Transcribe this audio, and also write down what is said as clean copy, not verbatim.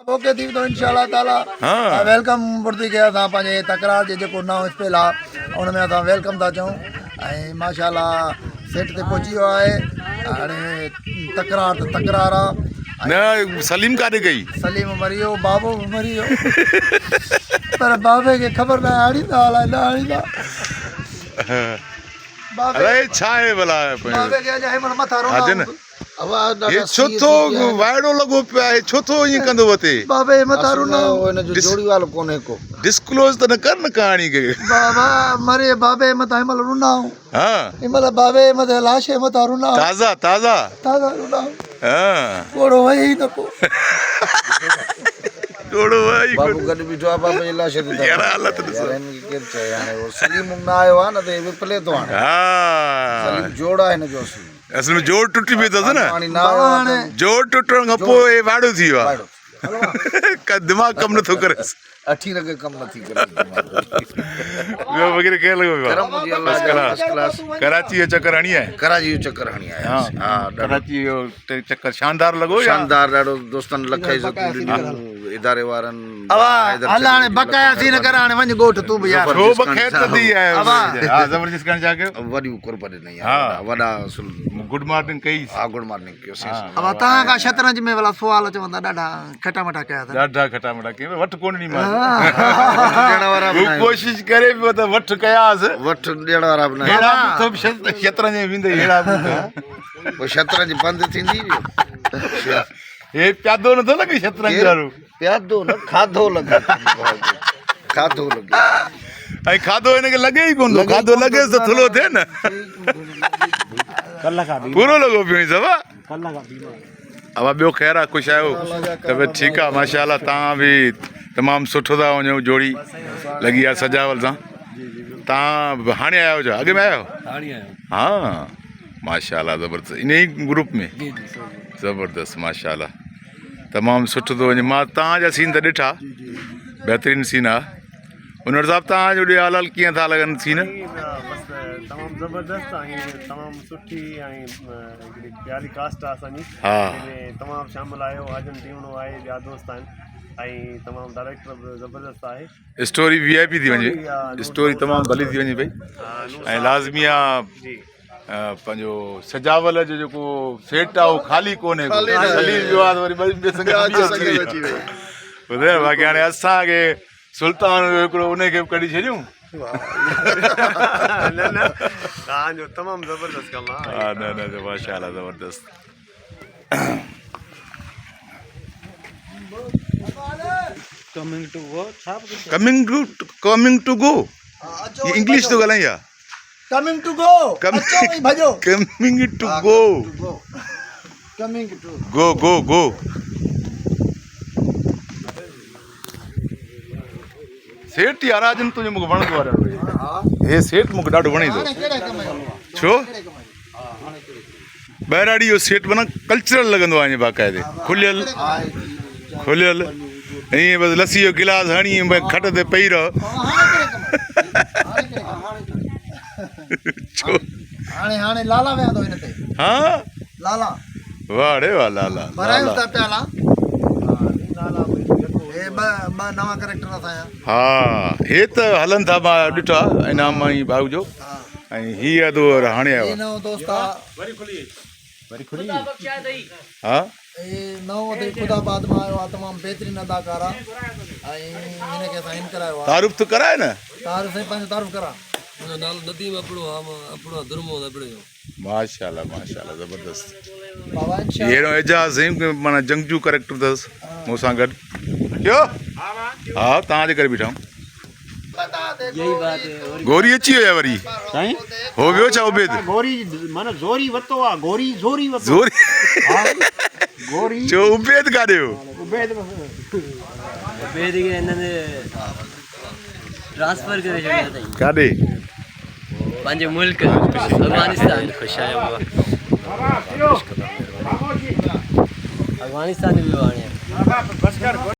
Okay ٿي ويندو انشاء الله تعالي ها welcome پرتي کي اسان پنهنجي تڪرار جي جيڪو نئون اسپيل آ ان ۾ اسان welcome ٿا چئون ۽ ماشاء الله سيٽ تي پهچي ويو آهي هاڻي تڪرار ته تڪرار آ نه سليم ڪاڏي گئي سليم مري ويو بابو به مري ويو پر بابي کي خبر نه آڻيندا الائي نه آڻيندا بابي اڙي ڇا آهي ڀلا بابي کي اڃا هن مهل مٿان رونا حاجن هي ڇو ٿو وائڙو لڳو پيو آهي ڇو ٿو ائين ڪندو وتي بابي مٿان رونا هن جو جوڙيوال ڪونهي ڪو ڊسڪلوز ته نه ڪر نه ڪهاڻي کي بابا مري بابي مٿان هن مهل رونا ها هن مهل بابي مٿان لاش مٿان رونا تازا تازا تازا رونا ها ڳوڙهو وهي ئي نه ڪو ڳوڙهو وهي ئي بابو گڏ بيٺو آهي بابي جي لاش تي يار حالت ڏس يار هن کي ڪير چئي هاڻي هو سليم نه آيو آهي نه ته هي وپلي ٿو هاڻي ها سليم جوڙ آهي هن جو اصل اصل ۾ جوڙ ٽٽي پيو اٿس نه پاڻي نه آيو آهي جوڙ ٽٽڻ کان پوء هي واڙو ٿي ويو آهي دماغ ڪم نٿو ڪريس اٺين رڳ ڪم نٿي ڪري ٻيو وغيره ڪيئن لڳو پيو فرسٽ ڪلاس ڪراچي جو چڪر هڻي آيا ڪراچي جو چڪر هڻي آيا ها ڪراچي جو چڪر شاندار لڳو شاندار ڏاڍو دوستن لک عزتون ڏنيون اداري وارن اوا هل هاڻي بقايا سين ڪر هاڻي وڃ ڳوٺ تون به يار ڇو بخير ته ٿي آيو ها زبردست ڪرڻ چا ڪيو وڏيون قرب ڏنائين ها وڏا اصل گڊ مارننگ ڪئي ها گڊ مارننگ ڪيوسين ابا تان کان شطرنج ۾ ڀلا سوال چوندا ڏاڍا کٽا مٽا ڪيا اٿن ڏاڍا کٽا مٽا ڪيا وٺ ڪون ڏني مان ڏيڻ وارا به هو ڪوشش ڪري پيو ته وٺ ڪياس وٺ ڏيڻ وارا به نه هيڙا به شطرنج ۾ ويندي هيڙا به پوء شطرنج بند ٿيندي ويو هي پيادو نٿو لڳي شطرنج وارو پيادو نه کاڌو لڳي کاڌو لڳي ۽ کاڌو هن کي لڳي ئي ڪونه ٿو کاڌو لڳيس ته ٿلهو ٿئي نه پورو لڳو پيو آهين سوا ابا ٻيو خير آ خوش آهيو طبيعت ٺيڪ آ ماشاء الله تان به تمام سٺو ٿا وڃو جوڙي لڳي آ سجاول سان تان هاڻي آيا آهيو ڇا اڳ ۾ آيا آهيو ها ماشاء الله زبردست ان ئي گروپ ۾ زبردست ماشاء الله تمام سٺو ٿو وڃي مان تان جا سين ته ڏٺا بهترين سين آ انور صاحب تان جو ڏي حال ڪيئن ٿا لڳن سين تمام زبردست ۽ تمام سٺي ۽ هڪڙي پياري ڪاسٽ آ اسان جي ها تمام شامل آهيو حاجن ٽيوڻو آهي ٻيا دوست آهن ۽ تمام ڊائريڪٽر به زبردست آهي اسٽوري وي آء پي ٿي وڃي اسٽوري تمام ڀلي ٿي وڃي پئي ۽ لازمي آ پنهنجو سجاول جو جيڪو سيٽ آ اهو خالي ڪونهي خليل جو آ وري ٻئي ٻئي سنگت اچي وئي ٻڌايو باقي هاڻي اسان کي سلطان جو هڪڙو ان کي به ڪڍي ڇڏيون نه نه تان جو تمام زبردست ڪم آ ها نه نه ماشاءالله زبردست ڪمنگ ٽو گو ڇا coming to coming to go English ٿو ڳالهائين يا ڪمنگ ٽو گو اچو ۽ ڀڄو coming to go coming to go go go Seth يار راجن تنهنجو مونکي وڻندو آهي ڏاڍو هي سيٺ مونکي ڏاڍو وڻي ٿو ڇو ٻهراڙي جو سيٽ معنيٰ ڪلچرل لڳندو آهي باقاعدي کليل کليل ائين بس لسي جو گلاس هڻي کٽ تي پئي رهو ڇو هاڻي هاڻي لالا ويهندو هن تي ها لالا واهه ڙي واهه لالا ڀرايون ٿا پيالا هي ٻه ٻه نوان ڪريڪٽر اسان جا ها هي ته هلن ٿا مان ڏٺا انعام ۽ ڀائو جو ۽ هي ادو هاڻي آيو هي نئون دوست آ وري کلي وري کلي ها هي نئون اٿئي خدا آباد مان آيو آ تمام بهترين اداڪار آ ۽ هن کي اسان ان ڪرايو آ تعارف ته ڪرائي نه تعارف سائين پنهنجو تعارف ڪرا منهنجو نالو نديم ابڙو آ مان ابڙو درمو ابڙي جو ماشاءالله ماشاءالله زبردست بابا انشاءالله هيرو اعجاز سائين معنی جنگجو ڪريڪٽر اٿس مون سان گڏ ڪيو ها تان جي ڪري بيٺا گوري اچي ويا وري سائين هو ويو ڇا عبيد گوري معنی زوري وتو آ گوري زوري وتو زوري گوري چو عبيد ڪاڏي ويو عبيد عبيد کي هنن ٽرانسفر ڪري ڇڏيو اٿئي ڪاڏي پنهنجي ملڪ افغانستان خوش آهيان بابا افغانستان ويو هاڻي.